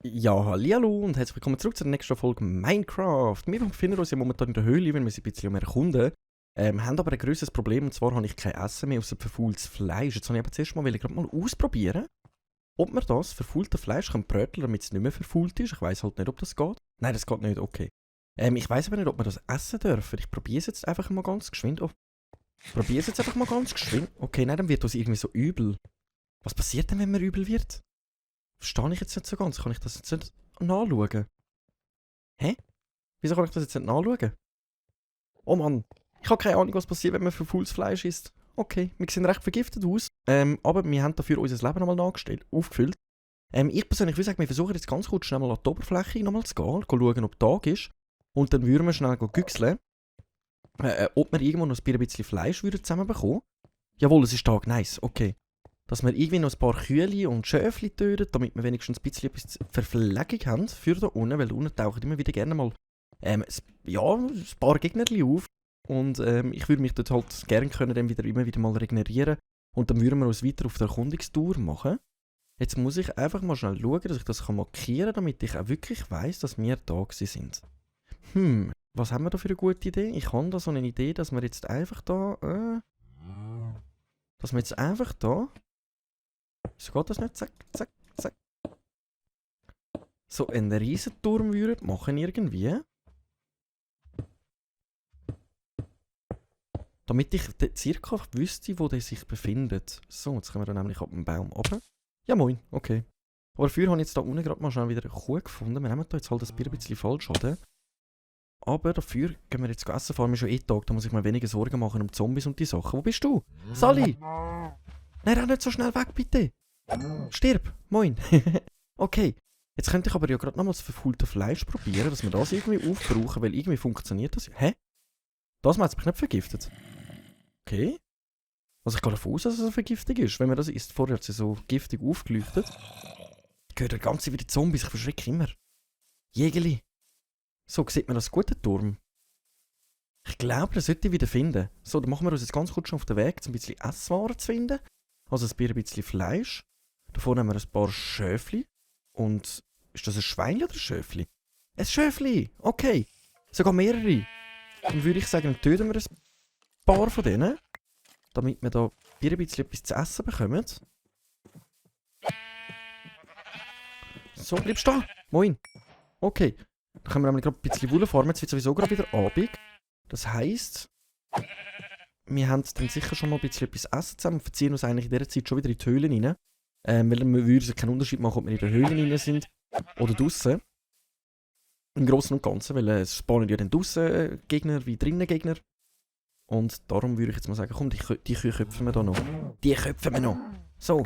Ja, hallihallo und herzlich willkommen zurück zur nächsten Folge Minecraft. Wir befinden uns ja momentan in der Höhle, wenn wir sie ein bisschen erkunden. Haben aber ein grösseres Problem, und zwar habe ich kein Essen mehr außer verfaultes Fleisch. Jetzt wollte ich aber zuerst mal ausprobieren, ob man das verfaulte Fleisch bröteln kann, damit es nicht mehr verfault ist. Ich weiss halt nicht, ob das geht. Nein, das geht nicht, okay. Ich weiss aber nicht, ob wir das essen dürfen. Ich probiere es jetzt einfach mal ganz geschwind. Oh. Ich probiere es jetzt einfach mal ganz geschwind. Okay, nein, dann wird uns irgendwie so übel. Was passiert denn, wenn man übel wird? Verstehe ich jetzt nicht so ganz. Kann ich das jetzt nicht nachschauen? Hä? Wieso kann ich das jetzt nicht nachschauen? Oh Mann, ich habe keine Ahnung, was passiert, wenn man verfaultes Fleisch isst. Okay, wir sehen recht vergiftet aus. Aber wir haben dafür unser Leben nochmal aufgefüllt. Ich persönlich würde sagen, wir versuchen jetzt ganz kurz schnell mal an die Oberfläche nochmal zu gehen, schauen, ob Tag ist. Und dann würden wir schnell güchseln, ob wir irgendwo noch ein bisschen Fleisch zusammenbekommen. Jawohl, es ist Tag, nice, okay. Dass wir irgendwie noch ein paar Kühe und Schöfli töten, damit wir wenigstens ein bisschen etwas Verpflegung haben für da unten, weil da unten tauchen immer wieder gerne mal ein paar Gegner auf. Und ich würde mich dort halt gerne können dann immer wieder mal regenerieren. Und dann würden wir uns weiter auf der Erkundungstour machen. Jetzt muss ich einfach mal schnell schauen, dass ich das markieren kann, damit ich auch wirklich weiss, dass wir da sind. Was haben wir da für eine gute Idee? Ich habe da so eine Idee, dass wir jetzt einfach da... So geht das nicht? Zack, zack, zack. So einen Riesenturm würden machen irgendwie. Damit ich circa wüsste, wo der sich befindet. So, jetzt kommen wir dann nämlich ab dem Baum runter. Ja moin, okay. Aber dafür habe ich jetzt da unten gerade mal schnell wieder eine Kuh gefunden. Wir nehmen da jetzt halt ein bisschen falsch an. Aber dafür gehen wir jetzt essen, vor allem schon Tag, da muss ich mir weniger Sorgen machen um Zombies und die Sachen. Wo bist du? Sally! Nein, renn nicht so schnell weg, bitte! Stirb! Moin! Okay. Jetzt könnte ich aber ja gerade nochmal das verfaulte Fleisch probieren, dass wir das irgendwie aufbrauchen, weil irgendwie funktioniert das. Hä? Das hat mich nicht vergiftet. Okay. Also ich gehe davon aus, dass es eine Vergiftung ist. Wenn man das isst, vorher hat sie so giftig aufgeleuchtet. Ich höre ganz wieder Zombies, ich verschrecke immer. Jägeli. So, sieht man das gute Turm? Ich glaube, das sollte ich wieder finden. So, dann machen wir uns jetzt ganz kurz schon auf den Weg, um ein bisschen Esswaren zu finden. Also ein bisschen Fleisch. Davor haben wir ein paar Schöfli. Und ist das ein Schweinchen oder ein Schöfli? Ein Schöfli! Okay. Sogar mehrere. Dann würde ich sagen, dann töten wir ein paar von denen. Damit wir da ein bisschen etwas zu essen bekommen. So, bleibst du da? Moin. Okay. Dann können wir nämlich gerade ein bisschen Wolle farmen. Jetzt wird sowieso gerade wieder Abend. Das heisst, wir haben dann sicher schon mal ein bisschen etwas essen zusammen und verziehen uns eigentlich in dieser Zeit schon wieder in die Höhlen rein. Weil dann würde es keinen Unterschied machen, ob wir in den Höhlen rein sind oder draussen. Im Großen und Ganzen, weil es spawnen ja dann draussen Gegner wie drinnen Gegner. Und darum würde ich jetzt mal sagen, komm, die Kühe köpfen wir da noch. Die köpfen wir noch. So.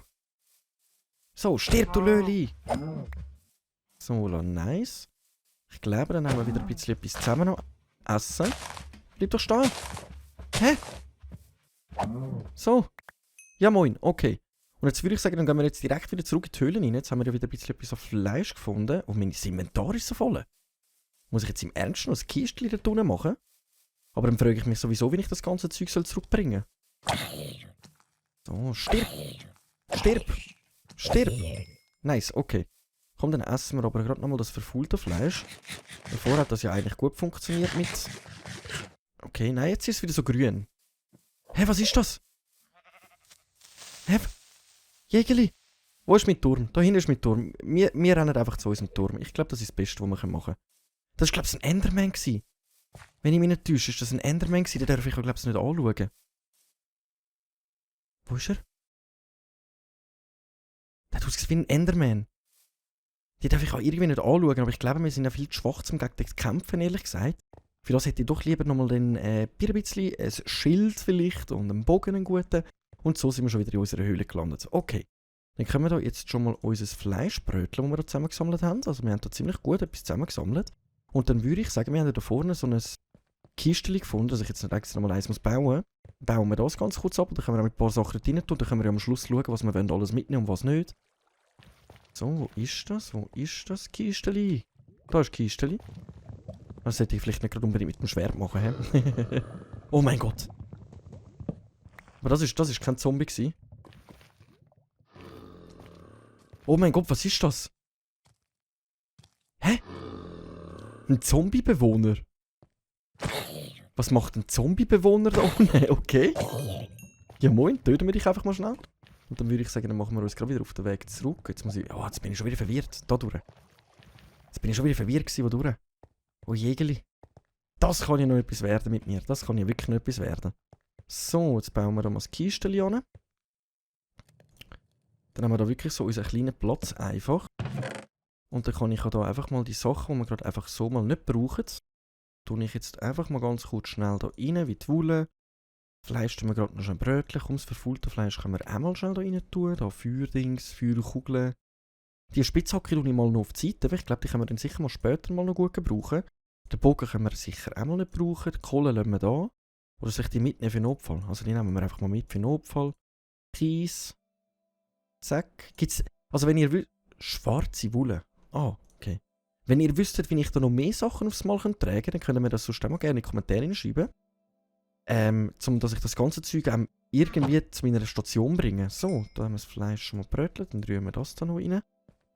So, stirb du Löli! So, nice. Ich glaube, dann haben wir wieder ein bisschen etwas zusammen noch essen. Bleib doch stehen. Hä? So. Ja moin, okay. Und jetzt würde ich sagen, dann gehen wir jetzt direkt wieder zurück in die Höhlen rein. Jetzt haben wir ja wieder ein bisschen etwas auf Fleisch gefunden. Und mein Inventar ist so voll. Muss ich jetzt im Ernst noch ein Kistchen da unten machen? Aber dann frage ich mich sowieso, wie ich das ganze Zeug zurückbringen soll. So, stirb. Stirb. Stirb. Nice, okay. Komm, dann essen wir aber gerade nochmal das verfaulte Fleisch. Davor hat das ja eigentlich gut funktioniert mit... Okay, nein, jetzt ist es wieder so grün. Hä, was ist das? Hä? Jägeli! Wo ist mein Turm? Da hinten ist mein Turm. Wir rennen einfach zu unserem Turm. Ich glaube, das ist das Beste, was wir machen können. Das war, glaube ich, ein Enderman gewesen. Wenn ich mich nicht täusche, ist das ein Enderman gewesen. Den darf ich, glaube ich, nicht anschauen. Wo ist er? Der hat ausgesehen wie ein Enderman. Die darf ich auch irgendwie nicht anschauen, aber ich glaube, wir sind ja viel zu schwach, um gegen den zu kämpfen, ehrlich gesagt. Für das hätte ich doch lieber nochmal ein bisschen ein Schild vielleicht und einen Bogen, einen guten. Und so sind wir schon wieder in unserer Höhle gelandet. Okay, dann können wir da jetzt schon mal unser Fleischbrötchen, das wir da zusammengesammelt haben. Also wir haben da ziemlich gut etwas zusammengesammelt. Und dann würde ich sagen, wir haben da vorne so ein Kistchen gefunden, dass ich jetzt nicht extra mal eins bauen muss. Bauen wir das ganz kurz ab und dann können wir auch mit ein paar Sachen rein tun. Dann können wir ja am Schluss schauen, was wir alles mitnehmen und was nicht. So, wo ist das? Wo ist das Kistchen? Da ist das Kistchen. Das sollte ich vielleicht nicht gerade unbedingt mit dem Schwert machen, hä? Oh mein Gott. Aber das ist kein Zombie gewesen. Oh mein Gott, was ist das? Hä? Ein Zombie-Bewohner? Was macht ein Zombie-Bewohner da unten? Okay. Ja moin, töten wir dich einfach mal schnell. Und dann würde ich sagen, dann machen wir uns gerade wieder auf den Weg zurück. Jetzt muss ich... Oh, jetzt bin ich schon wieder verwirrt. Da durch. Jetzt bin ich schon wieder verwirrt gewesen, wo durch. Oh Jägeli. Das kann ja noch etwas werden mit mir. Das kann ja wirklich noch etwas werden. So, jetzt bauen wir da mal das Kistchen an. Dann haben wir da wirklich so unseren kleinen Platz einfach. Und dann kann ich da einfach mal die Sachen, die wir gerade einfach so mal nicht brauchen, tue ich jetzt einfach mal ganz kurz schnell da rein, wie die Wolle. Fleisch tun wir gerade noch schnell Brötchen. Komm, das verfaulte Fleisch können wir auch mal schnell da rein tun. Da Feuerdings, Feuerkugeln. Die Spitzhacke tue ich mal noch auf die Seite. Ich glaube, die können wir dann sicher mal später mal noch gut gebrauchen. Den Bogen können wir sicher auch mal nicht brauchen. Die Kohle lassen wir da. Oder soll ich die mitnehmen für Notfall? Also die nehmen wir einfach mal mit für Notfall. Kies. Zack. Gibt's... Also wenn ihr wisst... Schwarze Wolle. Ah, okay. Wenn ihr wüsstet, wie ich da noch mehr Sachen aufs Mal tragen könnte, dann könnt ihr mir das sonst auch mal gerne in die Kommentare schreiben. Dass ich das ganze Zeug irgendwie zu meiner Station bringe. So, da haben wir das Fleisch schon mal brötelt, dann rühren wir das da noch rein.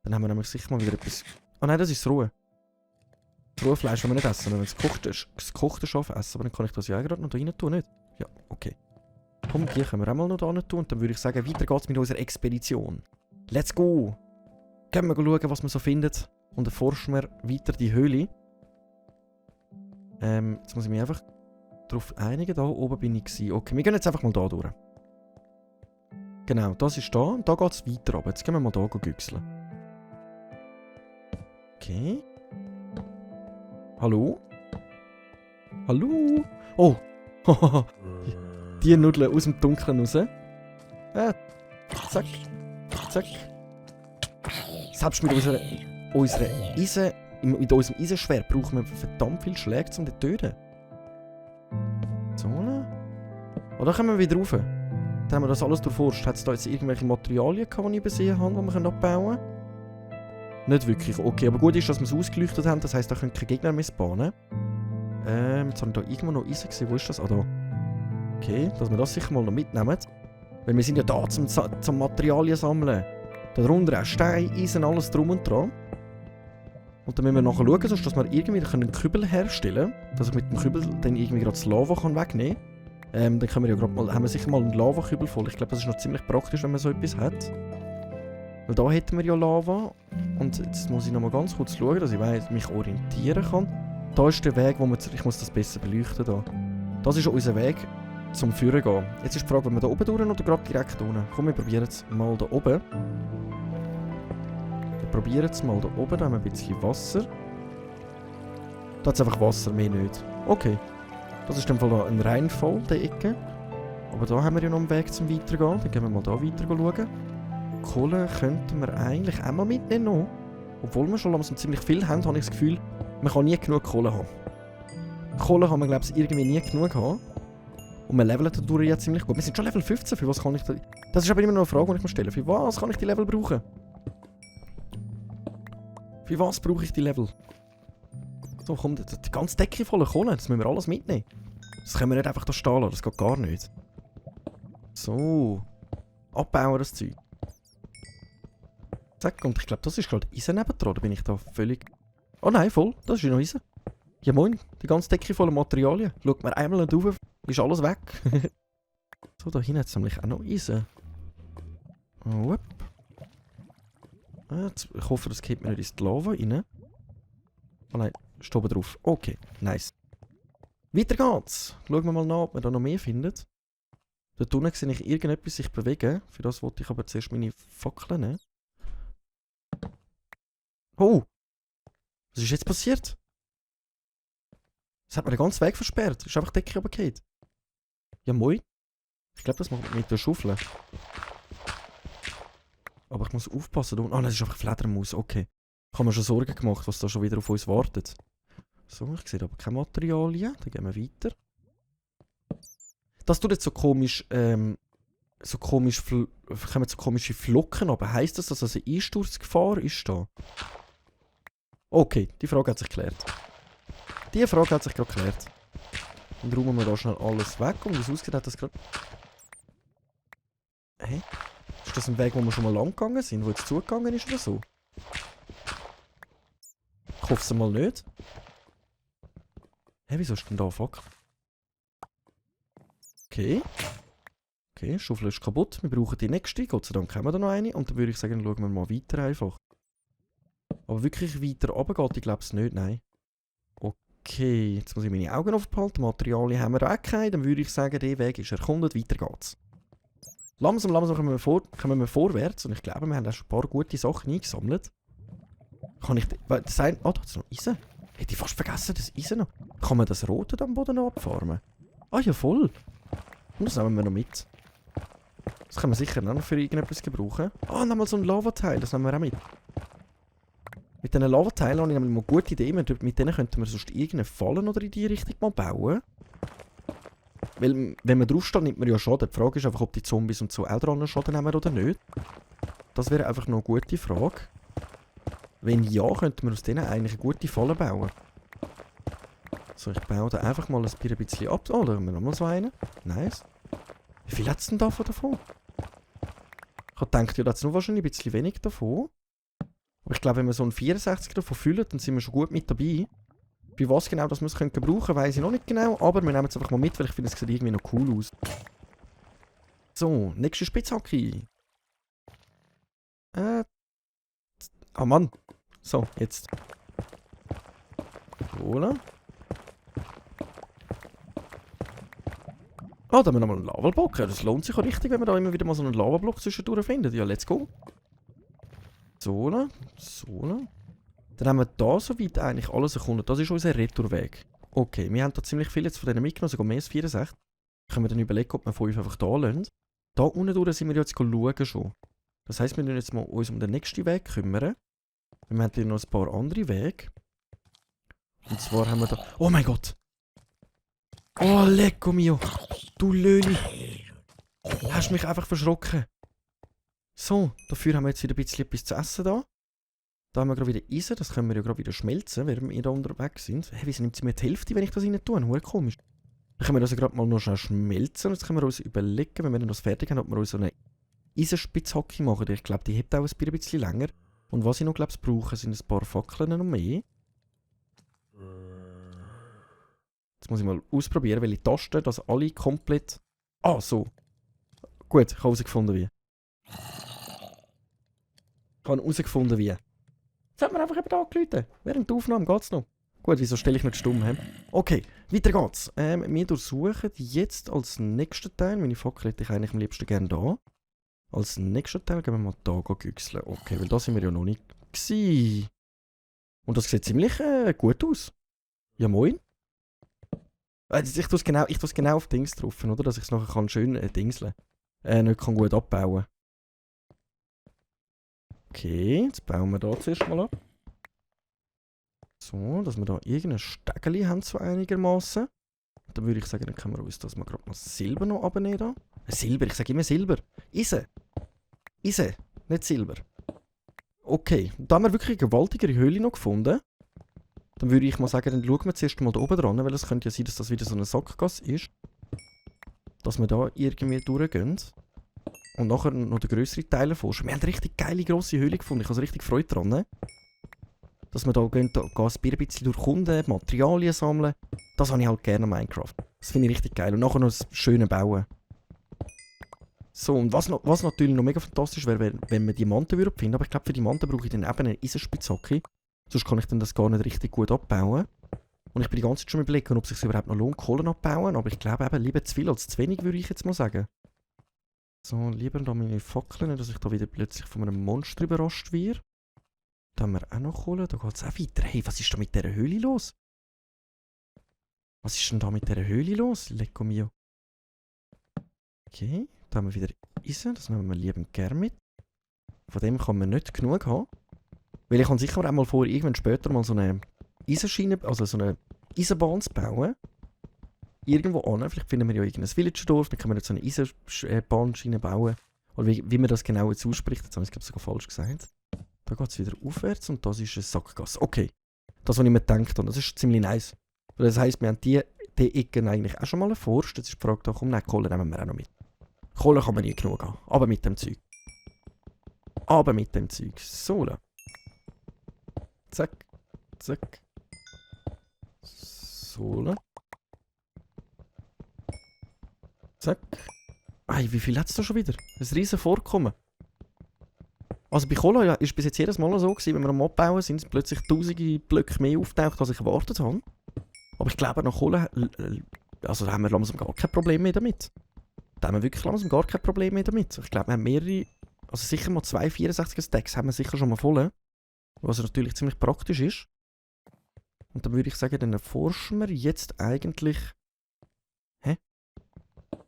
Dann haben wir nämlich sicher mal wieder etwas... Ah nein, das ist das Rohe. Das rohe Fleisch wollen wir nicht essen, wenn wir das gekochte Schaf essen. Aber dann kann ich das ja auch gerade noch da rein tun, nicht? Ja, okay. Komm, die können wir auch mal noch da rein tun. Und dann würde ich sagen, weiter geht's mit unserer Expedition. Let's go! Gehen wir schauen, was man so findet. Und erforschen wir weiter die Höhle. Jetzt muss ich mich einfach darauf einigen. Da oben bin ich gewesen. Okay, wir gehen jetzt einfach mal da durch. Genau, das ist da. Und da geht es weiter runter. Jetzt gehen wir mal da güchseln. Okay. Hallo? Hallo? Oh! Die Nudeln aus dem Dunkeln raus. Zack. Zack. Selbst mit unserer Eisen... Mit unserem Eisenschwert brauchen wir verdammt viel Schläge, um den zu töten. So. Oh, da kommen wir wieder rauf. Dann haben wir das alles durchforscht. Hat es da jetzt irgendwelche Materialien gehabt, die ich übersehen habe, die wir abbauen können? Nicht wirklich. Okay, aber gut ist, dass wir es ausgeleuchtet haben. Das heisst, da können keine Gegner mehr spawnen. Jetzt habe ich da irgendwo noch Eisen gesehen. Wo ist das? Ah, da. Okay, dass wir das sicher mal noch mitnehmen. Weil wir sind ja da zum Materialien sammeln. Darunter auch Stein, Eisen, alles drum und dran. Und dann müssen wir nachher schauen, sonst, dass wir irgendwie einen Kübel herstellen können. Dass ich mit dem Kübel dann irgendwie gerade das Lava wegnehmen kann. Dann können wir ja gerade mal, haben wir sicher mal einen Lavakübel voll. Ich glaube, das ist noch ziemlich praktisch, wenn man so etwas hat. Weil da hätten wir ja Lava. Und jetzt muss ich noch mal ganz kurz schauen, dass ich mich orientieren kann. Da ist der Weg, wo wir... Ich muss das besser beleuchten da. Das ist unser Weg zum Führen gehen. Jetzt ist die Frage, wenn wir da oben durch oder gerade direkt unten. Komm, wir probieren es mal da oben. Wir probieren es mal da oben. Da haben wir ein bisschen Wasser. Da hat es einfach Wasser, mehr nicht. Okay. Das ist in dem Fall ein Reinfall, die Ecke. Aber da haben wir ja noch einen Weg zum Weitergehen. Dann gehen wir mal da weiter schauen. Kohle könnten wir eigentlich auch mal mitnehmen noch. Obwohl wir schon langsam ziemlich viel haben, habe ich das Gefühl, man kann nie genug Kohle haben. Kohle kann man, glaube ich, irgendwie nie genug haben. Und wir leveln dadurch ja ziemlich gut. Wir sind schon Level 15, für was kann ich da... Das ist aber immer noch eine Frage, die ich mir stelle. Für was kann ich die Level brauchen? Für was brauche ich die Level? So, komm, die ganze Decke voller Kohle, das müssen wir alles mitnehmen. Das können wir nicht einfach da stehen lassen, das geht gar nicht. So. Abbauen das Zeug. Zack, und ich glaube, das ist gerade Eisen nebendran, da bin ich da völlig... Oh nein, voll, das ist ja noch Eisen. Ja moin, die ganze Decke voller Materialien. Schaut mir einmal nicht rauf, ist alles weg. So, da hinten hat es nämlich auch noch Eisen. Oh, jetzt, ich hoffe, das geht mir nicht ins Lava rein. Oh nein, steht oben drauf. Okay, nice. Weiter geht's. Schauen wir mal nach, ob wir da noch mehr finden. Dort unten sehe ich irgendetwas sich bewegen. Für das wollte ich aber zuerst meine Fackeln nehmen. Oh! Was ist jetzt passiert? Das hat mir den ganzen Weg versperrt. Ist einfach die Decke runtergefallen. Ja, moin. Ich glaube, das macht man mit der Schaufel. Aber ich muss aufpassen. Ah, nein, das ist einfach Fledermaus. Okay. Ich habe mir schon Sorgen gemacht, was da schon wieder auf uns wartet. So, ich sehe aber keine Materialien. Dann gehen wir weiter. Das tut jetzt so komisch, kommen so komische Flocken, aber heisst das, dass eine Einsturzgefahr ist da? Okay, die Frage hat sich geklärt. Diese Frage hat sich gerade geklärt. Dann räumen wir da schnell alles weg und wie es aussieht, hat das gerade... Hä? Ist das ein Weg, wo wir schon mal lang gegangen sind, wo jetzt zugegangen ist oder so? Ich hoffe es mal nicht. Hä, wieso ist denn da Fuck? Okay. Okay, die Schaufel ist kaputt. Wir brauchen die nächste. Gott sei Dank haben wir da noch eine. Und dann würde ich sagen, dann schauen wir mal weiter einfach. Aber wirklich weiter runter geht, ich glaube es nicht, nein. Okay, jetzt muss ich meine Augen aufbehalten. Materialien haben wir auch keine. Dann würde ich sagen, der Weg ist erkundet, weiter geht's. Langsam kommen wir vorwärts. Und ich glaube, wir haben auch schon ein paar gute Sachen eingesammelt. Kann ich... Das ein, da ist noch Eisen. Hätte ich fast vergessen, das Eisen noch. Kann man das Rote da am Boden noch abfarmen? Ah ja, voll. Und das nehmen wir noch mit. Das können wir sicher auch noch für irgendetwas gebrauchen. Ah, nochmal so ein Lavateil, das nehmen wir auch mit. Mit diesen Lavateilen habe ich nämlich mal eine gute Idee. Mit denen könnten wir sonst irgendeine Fallen oder in die Richtung mal bauen. Weil, wenn man draufsteht, nimmt man ja Schaden. Die Frage ist einfach, ob die Zombies und so auch dran Schaden nehmen oder nicht. Das wäre einfach noch eine gute Frage. Wenn ja, könnten wir aus denen eigentlich eine gute Falle bauen. So, ich baue da einfach mal ein bisschen ab. Oh, da haben wir nochmal so einen. Nice. Wie viel hat es denn davon? Ich habe gedacht, ja, da hat es nur wahrscheinlich ein bisschen wenig davon. Aber ich glaube, wenn wir so einen 64 davon füllen, dann sind wir schon gut mit dabei. Bei was genau das wir es brauchen können, weiss ich noch nicht genau. Aber wir nehmen es einfach mal mit, weil ich finde, es sieht irgendwie noch cool aus. So, nächste Spitzhacke. Ah Mann. So, jetzt. Voilà. Ah, da haben wir nochmal einen Lavablock. Ja, das lohnt sich auch richtig, wenn wir da immer wieder mal so einen Lavablock zwischendurch finden. Ja, let's go. So. Dann haben wir da soweit eigentlich alles erkundet. Das ist unser Retourweg. Okay, wir haben da ziemlich viel jetzt von denen mitgenommen, sogar mehr als 64. Können wir dann überlegen, ob wir 5 einfach da lassen. Da unten durch sind wir jetzt schauen schon. Das heisst, wir müssen jetzt mal uns um den nächsten Weg kümmern. Wir haben hier noch ein paar andere Wege. Und zwar haben wir da... Oh mein Gott! Oh, lecco mio! Du Löli! Hast mich einfach verschrocken. So, dafür haben wir jetzt wieder ein bisschen etwas zu essen da. Da haben wir gerade wieder Eisen, das können wir ja gerade wieder schmelzen, während wir da unterwegs sind. Hey, wieso nimmt sie mir die Hälfte, wenn ich das rein tue? Hure komisch. Dann können wir das gerade mal noch schnell schmelzen. Jetzt können wir uns überlegen, wenn wir dann das fertig haben, ob wir uns so eine Eisenspitzhacke machen. Ich glaube, die hebt auch ein bisschen länger. Und was ich noch glaube, brauche, sind ein paar Fackeln noch mehr. Jetzt muss ich mal ausprobieren, welche Tasten, dass alle komplett... Ah, so. Gut, ich habe herausgefunden, wie. Ich habe herausgefunden, wie. Jetzt hat man einfach eben da angerufen. Während der Aufnahme geht's noch. Gut, wieso stelle ich nicht stumm, hä? Okay, weiter geht's. Wir durchsuchen jetzt als nächsten Teil, meine Fackel hätte ich eigentlich am liebsten gerne da. Als nächsten Teil gehen wir mal da güchseln. Okay, weil da sind wir ja noch nicht gewesen. Und das sieht ziemlich gut aus. Ja, moin. Ich tue es genau auf Dings drauf, oder? Dass ich es nachher schön dingseln kann. Nicht kann gut abbauen. Okay, jetzt bauen wir da zuerst mal ab. So, dass wir da irgendein Stegeli haben, so einigermaßen. Dann würde ich sagen, dann können wir uns das mal gerade mal Silber noch abnehmen da. Silber, ich sage immer Silber. Eisen, nicht Silber. Okay, da haben wir wirklich eine gewaltigere Höhle noch gefunden. Dann würde ich mal sagen, dann schauen wir zuerst mal da oben dran, weil es könnte ja sein, dass das wieder so eine Sackgasse ist. Dass wir da irgendwie durchgehen. Und nachher noch den grösseren Teil erforschen. Wir haben eine richtig geile grosse Höhle gefunden. Ich habe richtig Freude dran. Dass wir da gehen, ein bisschen durchkunden, Materialien sammeln. Das habe ich halt gerne an Minecraft. Das finde ich richtig geil. Und nachher noch das schöne Bauen. So, und was natürlich noch mega fantastisch wäre, wenn wir Diamanten finden würden. Aber ich glaube, für Diamanten brauche ich dann eben eine Eisenspitzhacke. Sonst kann ich dann das gar nicht richtig gut abbauen. Und ich bin die ganze Zeit schon überlegen, ob es sich überhaupt noch lohnt, Kohlen abbauen. Aber ich glaube eben, lieber zu viel als zu wenig, würde ich jetzt mal sagen. So, lieber da meine Fackeln, dass ich da wieder plötzlich von einem Monster überrascht werde. Da haben wir auch noch Kohle, da geht es auch weiter. Hey, was ist da mit dieser Höhle los? Was ist denn da mit dieser Höhle los? Lecco mio. Okay, da haben wir wieder Eisen, das nehmen wir liebend gerne mit. Von dem kann man nicht genug haben. Weil ich kann sicher auch mal vor, irgendwann später mal so eine Eisenschiene, also so eine Eisenbahn zu bauen. Irgendwo an. Vielleicht finden wir ja irgendein Villagerdorf, dann können wir jetzt so eine Eisenbahnschiene bauen. Oder wie man das genau jetzt ausspricht, jetzt habe ich es glaube sogar falsch gesagt. Da geht es wieder aufwärts und das ist eine Sackgasse. Okay, das, was ich mir gedacht habe, das ist ziemlich nice. Das heisst, wir haben die Ecken eigentlich auch schon mal erforscht. Jetzt ist die Frage, da komm, nein, Kohle nehmen wir auch noch mit. Kohle kann man nie genug haben. Aber mit dem Zeug. Aber mit dem Zeug. So. Zack. Zack. So. Zack. Ei, wie viel hat es da schon wieder? Ein riesen Vorkommen. Also bei Kohle ja, ist bis jetzt jedes Mal so gewesen, wenn wir am Abbauen sind, plötzlich tausende Blöcke mehr auftaucht, als ich erwartet habe. Aber ich glaube, nach Kohle, also da haben wir langsam gar kein Problem mehr damit. Da haben wir wirklich langsam gar kein Problem mehr damit. Ich glaube, wir haben mehrere, also sicher mal 2 64er Stacks haben wir sicher schon mal voll. Was natürlich ziemlich praktisch ist. Und dann würde ich sagen, dann erforschen wir jetzt eigentlich... Hä?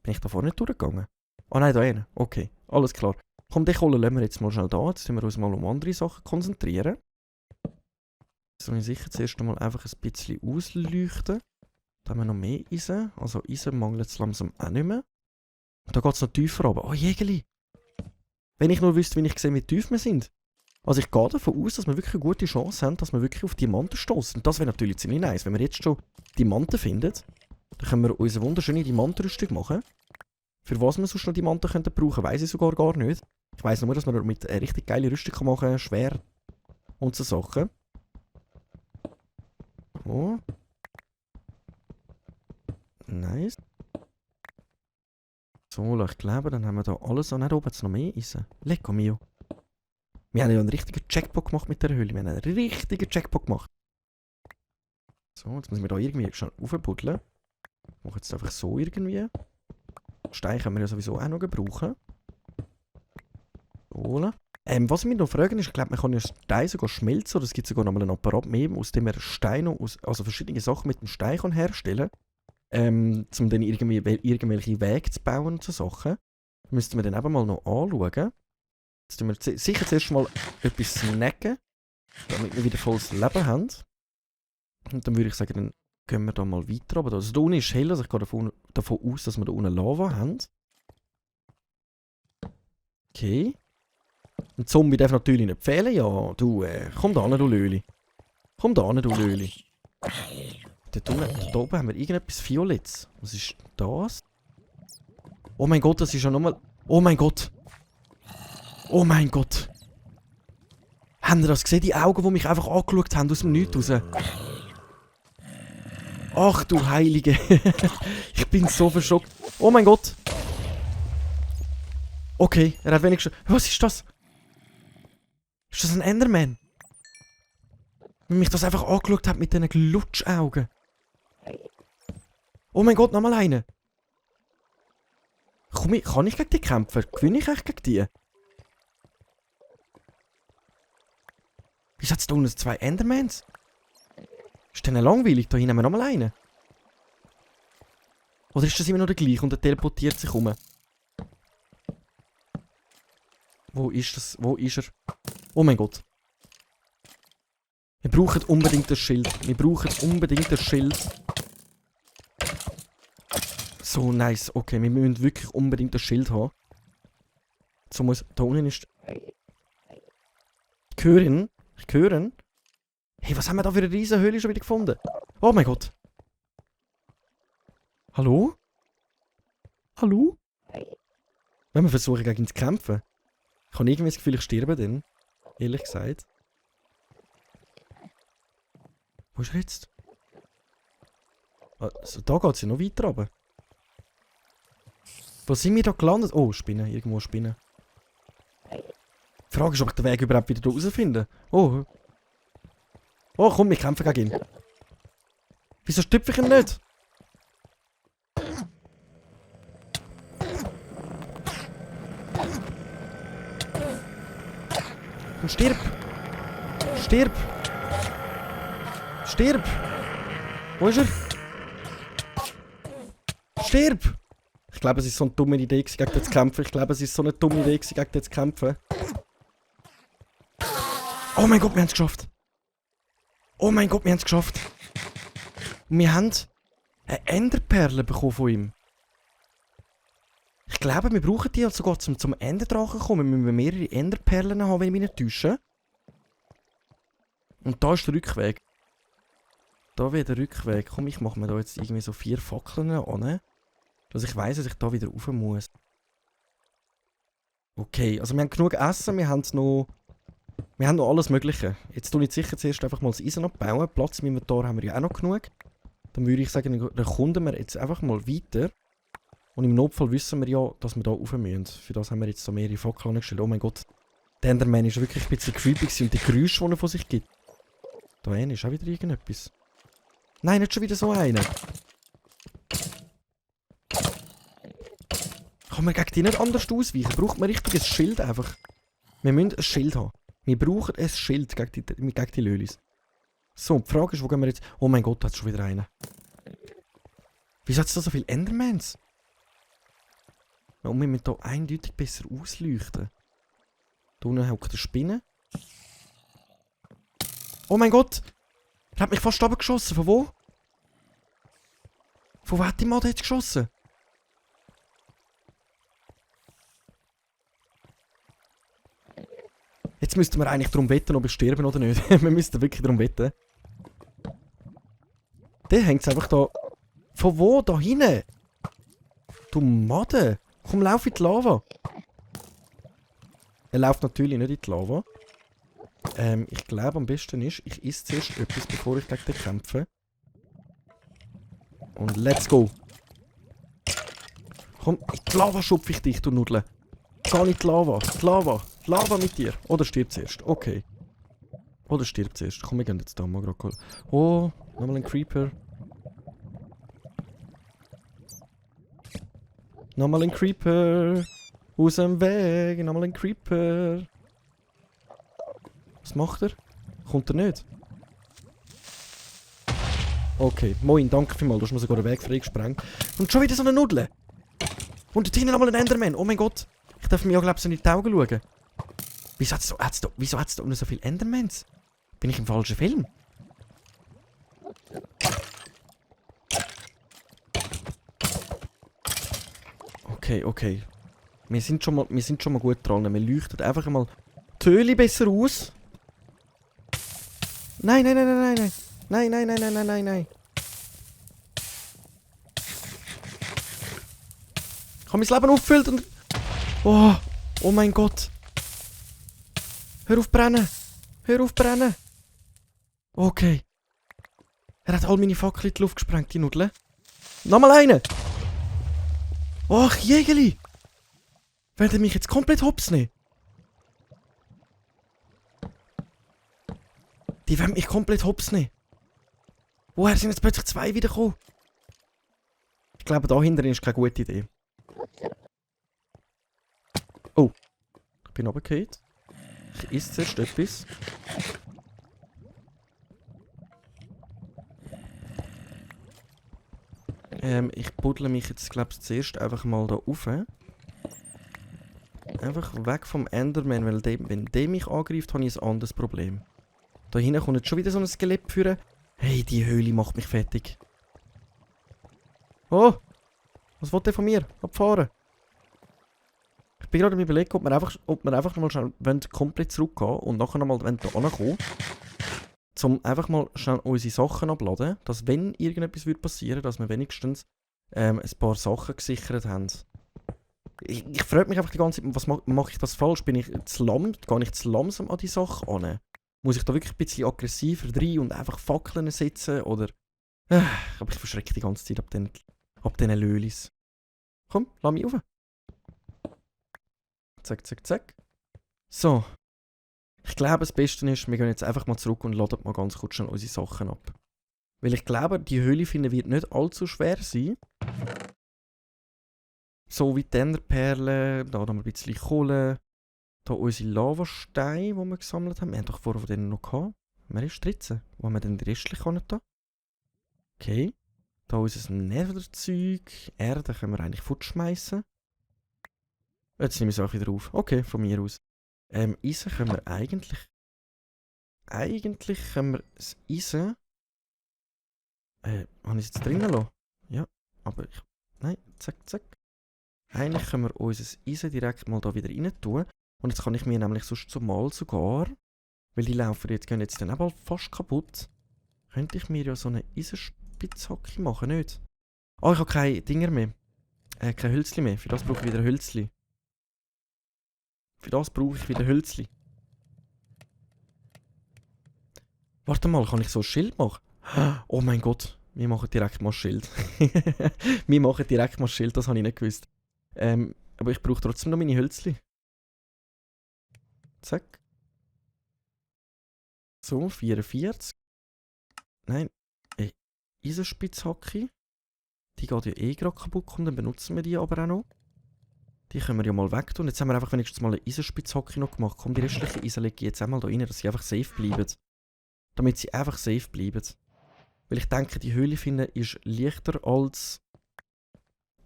Bin ich da vorne nicht durchgegangen? Ah nein, da hinten. Okay, alles klar. Komm, den Kohle lassen wir jetzt mal schnell da. Jetzt müssen wir uns mal um andere Sachen konzentrieren. Jetzt soll ich sicher zuerst einmal einfach ein bisschen ausleuchten. Da haben wir noch mehr Eisen. Also Eisen mangelt es langsam auch nicht mehr. Und da geht es noch tiefer runter. Oh, Jägeli! Wenn ich nur wüsste, wie ich sehe, wie tief wir sind. Also ich gehe davon aus, dass wir wirklich eine gute Chance haben, dass wir wirklich auf Diamanten stoßen. Und das wäre natürlich ziemlich nice. Wenn wir jetzt schon Diamanten finden, dann können wir unsere wunderschöne Diamantenrüstung machen. Für was wir sonst noch Diamanten könnten brauchen, weiss ich sogar gar nicht. Ich weiss nur, dass man damit eine richtig geile Rüstung machen kann, schwer und so Sachen. Oh. Nice. So, ich glaube, dann haben wir da alles. Und nicht oben jetzt noch mehr Eisen. Lecco mio. Wir haben ja einen richtigen Checkpoint gemacht mit der Höhle. Wir haben einen richtigen Checkpoint gemacht. So, jetzt müssen wir da irgendwie schon aufbuddeln. Ich mache jetzt einfach so irgendwie. Stein können wir ja sowieso auch noch gebrauchen. So. Was ich mich noch fragen ist, ich glaube, man kann ja Stein sogar schmelzen, oder es gibt sogar noch mal einen Apparat mehr, aus dem man Steine, also verschiedene Sachen mit dem Stein kann herstellen kann, um dann irgendwelche Wege zu bauen und so Sachen. Müssten wir dann eben mal noch anschauen. Jetzt tun wir sicher zuerst mal etwas snacken, damit wir wieder volles Leben haben. Und dann würde ich sagen, dann gehen wir da mal weiter. Aber also da unten ist hell, also ich gehe davon aus, dass wir da unten Lava haben. Okay. Ein Zombie darf natürlich nicht fehlen. Ja, du, komm da hin, du Löli. Komm da hin, du Löli. Da oben haben wir irgendetwas Violettes. Was ist das? Oh mein Gott, das ist ja nochmal... Oh mein Gott. Oh mein Gott. Habt ihr das gesehen? Die Augen, die mich einfach angeschaut haben aus dem Nichts raus. Ach du Heilige. Ich bin so verschockt. Oh mein Gott. Okay, er hat wenigstens... Was ist das? Ist das ein Enderman? Wenn mich das einfach angeschaut hat mit diesen Glutschaugen. Oh mein Gott, nochmal eine. Kann ich gegen die kämpfen? Gewinne ich echt gegen die? Wieso hat es da unten 2 Endermans? Ist denn langweilig? Da hinten haben wir nochmal einen. Oder ist das immer noch der gleiche und der teleportiert sich um? Wo ist das? Wo ist er? Oh mein Gott. Wir brauchen unbedingt das Schild. Wir brauchen unbedingt das Schild. So nice. Okay, wir müssen wirklich unbedingt das Schild haben. So muss... Da unten ist... Ich höre ihn. Ich höre ihn. Hey, was haben wir da für eine riesen Höhle schon wieder gefunden? Oh mein Gott. Hallo? Hallo? Wenn wir versuchen, gegen ihn zu kämpfen. Ich habe irgendwie das Gefühl, ich sterbe dann. Ehrlich gesagt. Wo ist er jetzt? Also, da geht es ja noch weiter runter. Wo sind wir da gelandet? Oh, Spinnen. Irgendwo Spinnen. Die Frage ist, ob ich den Weg überhaupt wieder rausfinde. Oh. Oh, komm, wir kämpfen gegen ihn. Wieso stüpfe ich ihn nicht? Und stirb! Stirb! Stirb! Wo ist er? Stirb! Ich glaube, es ist so eine dumme Idee, gegen den zu kämpfen. Ich glaube, es ist so eine dumme Idee, gegen den zu kämpfen. Oh mein Gott, wir haben es geschafft! Oh mein Gott, wir haben es geschafft! Wir haben eine Enderperle bekommen von ihm. Ich glaube, wir brauchen die also sogar zum Enderdrachen kommen. Wir müssen mehrere Enderperlen haben, wenn ich mich nicht täusche. Und da ist der Rückweg. Da wieder der Rückweg. Komm, ich mache mir da jetzt irgendwie so 4 Fackeln an. Dass ich weiss, dass ich da wieder rauf muss. Okay, also wir haben genug Essen, wir haben noch alles Mögliche. Jetzt tue ich sicher zuerst einfach mal das Eisen abbauen. Platz im Inventar haben wir ja auch noch genug. Dann würde ich sagen, dann kunden wir jetzt einfach mal weiter. Und im Notfall wissen wir ja, dass wir da rauf müssen. Für das haben wir jetzt so mehrere Fackeln angestellt. Oh mein Gott. Der Enderman ist wirklich ein bisschen creepy und die Geräusche, die er von sich gibt. Da hinten ist auch wieder irgendetwas. Nein, nicht schon wieder so einer. Kann man gegen die nicht anders ausweichen? Braucht man richtig ein Schild einfach? Wir müssen ein Schild haben. Wir brauchen ein Schild gegen die Lölis. So, die Frage ist, wo gehen wir jetzt... Oh mein Gott, da hat schon wieder einen. Wieso hat es da so viele Endermans? Und wir müssen hier eindeutig besser ausleuchten. Da unten hockt eine Spinne. Oh mein Gott! Er hat mich fast runtergeschossen. Von wo? Von wo hat die Made jetzt geschossen? Jetzt müssten wir eigentlich darum wetten, ob wir sterben oder nicht. Wir müssten wirklich darum wetten. Der hängt einfach da... Von wo? Da hinten? Du Made! Komm, lauf in die Lava! Er läuft natürlich nicht in die Lava. Ich glaube, am besten ist, ich esse zuerst etwas, bevor ich gegen den kämpfe. Und let's go! Komm, in die Lava schupfe ich dich, du Nudel. Geh in die Lava. Die Lava. Lava mit dir. Oder stirb zuerst. Okay. Oder stirb zuerst. Komm, wir gehen jetzt da mal gerade. Oh, nochmal ein Creeper. Nochmal ein Creeper. Aus dem Weg. Nochmal ein Creeper. Was macht er? Kommt er nicht? Okay, moin, danke vielmals. Du hast mir sogar den Weg freigesprengt. Und schon wieder so eine Nudel. Und dort hinten nochmal ein Enderman. Oh mein Gott. Ich darf mir ja, glaube ich, so in die Augen schauen. Wieso hat's da nur so viele Endermans? Bin ich im falschen Film? Okay, okay. Wir sind schon mal gut dran. Wir leuchten einfach mal die Höhle besser aus. Nein, nein, nein, nein, nein. Nein, nein, nein, nein, nein, nein, nein. Ich habe mein Leben auffüllt und... Oh, oh mein Gott. Hör auf brennen. Hör auf brennen. Okay. Er hat all meine Fackel in die Luft gesprengt, die Nudel. Nochmal eine. Ach, Jägeli. Wollt ihr mich jetzt komplett hops nehmen? Die wollen mich komplett hops nehmen. Woher sind jetzt plötzlich 2 wiedergekommen? Ich glaube, da hinten ist keine gute Idee. Oh. Ich bin runtergefallen. Ich esse zuerst etwas. Ich buddle mich jetzt, glaube ich, zuerst einfach mal da rauf. Einfach weg vom Enderman, weil wenn der mich angreift, habe ich ein anderes Problem. Da hinten kommt jetzt schon wieder so ein Skelett führen. Hey, die Höhle macht mich fertig. Oh! Was will der von mir? Abfahren! Ich bin gerade am Überlegen, ob wir einfach mal schnell komplett zurückgehen und nachher nochmal da ankommen. Um einfach mal schnell unsere Sachen abladen, dass wenn irgendetwas passieren würde, dass wir wenigstens ein paar Sachen gesichert haben. Ich frage mich einfach die ganze Zeit, was mache ich das falsch? Bin ich zu gehe ich zu langsam an die Sache an? Muss ich da wirklich ein bisschen aggressiver rein und einfach Fackeln setzen? Oder... aber ich verschrecke die ganze Zeit ab diesen Lölis. Komm, lass mich rauf. Zack, zack, zack. So. Ich glaube, das Beste ist, wir gehen jetzt einfach mal zurück und laden mal ganz kurz schon unsere Sachen ab. Weil ich glaube, die Höhle finden wird nicht allzu schwer sein. So wie die Enderperlen, da haben wir ein bisschen Kohle. Da unsere Lavasteine, die wir gesammelt haben. Wir haben doch vorher von denen noch gehabt. Wer ist 13? Wo haben wir denn die restlichen da? Okay. Da unser Netherzeug. Erde können wir eigentlich fortschmeißen. Jetzt nehme ich es auch wieder auf. Okay, von mir aus. Eisen können wir eigentlich... Eigentlich können wir das Eisen... habe ich es jetzt drinnen lassen? Ja, aber ich... Nein, zack, zack. Eigentlich können wir unser Eisen direkt mal da wieder rein tun. Und jetzt kann ich mir nämlich sonst zumal sogar... Weil die laufen jetzt, gehen jetzt dann auch bald fast kaputt. Könnte ich mir ja so eine Eisenspitzhacke machen, nicht? Oh, ich habe keine Dinger mehr. Kein Hölzli mehr. Für das brauche ich wieder ein Hölzli. Für das brauche ich wieder ein Hölzli. Warte mal, kann ich so ein Schild machen? Oh mein Gott, wir machen direkt mal ein Schild. Wir machen direkt mal ein Schild, das habe ich nicht gewusst. Aber ich brauche trotzdem noch meine Hölzli. Zack. So, 44. Nein, Eisenspitzhacke. Die geht ja eh gerade kaputt und dann benutzen wir die aber auch noch. Die können wir ja mal weg tun. Jetzt haben wir einfach wenigstens mal eine Eisenspitzhacke noch gemacht. Komm, die restlichen Eisen lege ich jetzt einmal da rein, dass sie einfach safe bleiben. Damit sie einfach safe bleiben. Weil ich denke, die Höhle finden ist leichter als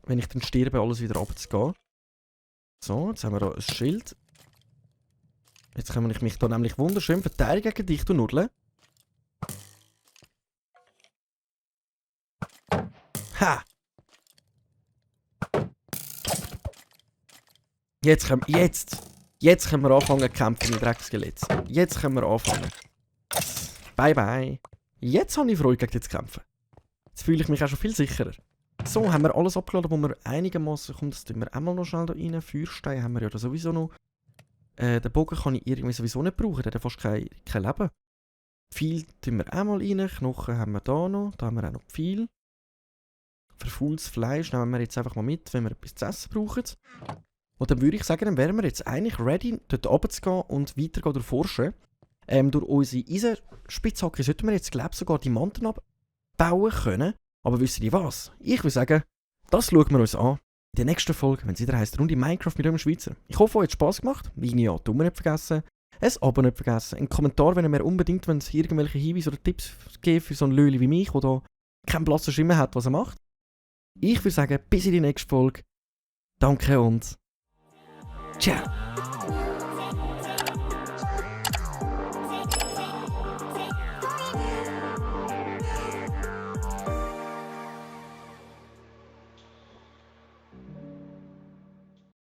wenn ich dann sterbe, alles wieder runterzugehen. So, jetzt haben wir da ein Schild. Jetzt kann ich mich da nämlich wunderschön verteidigen gegen dich, du Nudle. Ha! Jetzt können wir anfangen zu kämpfen mit Dreckskelett. Jetzt können wir anfangen. Bye bye. Jetzt habe ich Freude, gegen dich zu kämpfen. Jetzt fühle ich mich auch schon viel sicherer. So, haben wir alles abgeladen, wo wir einigermaßen kommt. Das tun wir einmal noch schnell da rein. Feuerstein haben wir ja da sowieso noch. Den Bogen kann ich irgendwie sowieso nicht brauchen, der hat fast kein Leben. Pfeil tun wir auch mal rein. Knochen haben wir da noch. Da haben wir auch noch Pfeil. Verfaultes Fleisch nehmen wir jetzt einfach mal mit, wenn wir etwas zu essen brauchen. Und dann würde ich sagen, dann wären wir jetzt eigentlich ready, dort runterzugehen und weitergehen durch Forschen. Durch unsere Eisenspitzhacke sollten wir jetzt, glaube ich, sogar Diamanten abbauen können. Aber wisst ihr was? Ich würde sagen, das schauen wir uns an. In der nächsten Folge, wenn es wieder heisst, Runde Minecraft mit einem Schweizer. Ich hoffe, euch hat es Spass gemacht. Wie ja, Daumen nicht vergessen. Ein Abo nicht vergessen. Einen Kommentar, wenn ihr mir unbedingt, wenn es irgendwelche Hinweise oder Tipps gibt für so einen Löli wie mich, der da keinen Platz zu schwimmen hat, was er macht. Ich würde sagen, bis in die nächste Folge. Danke und ciao.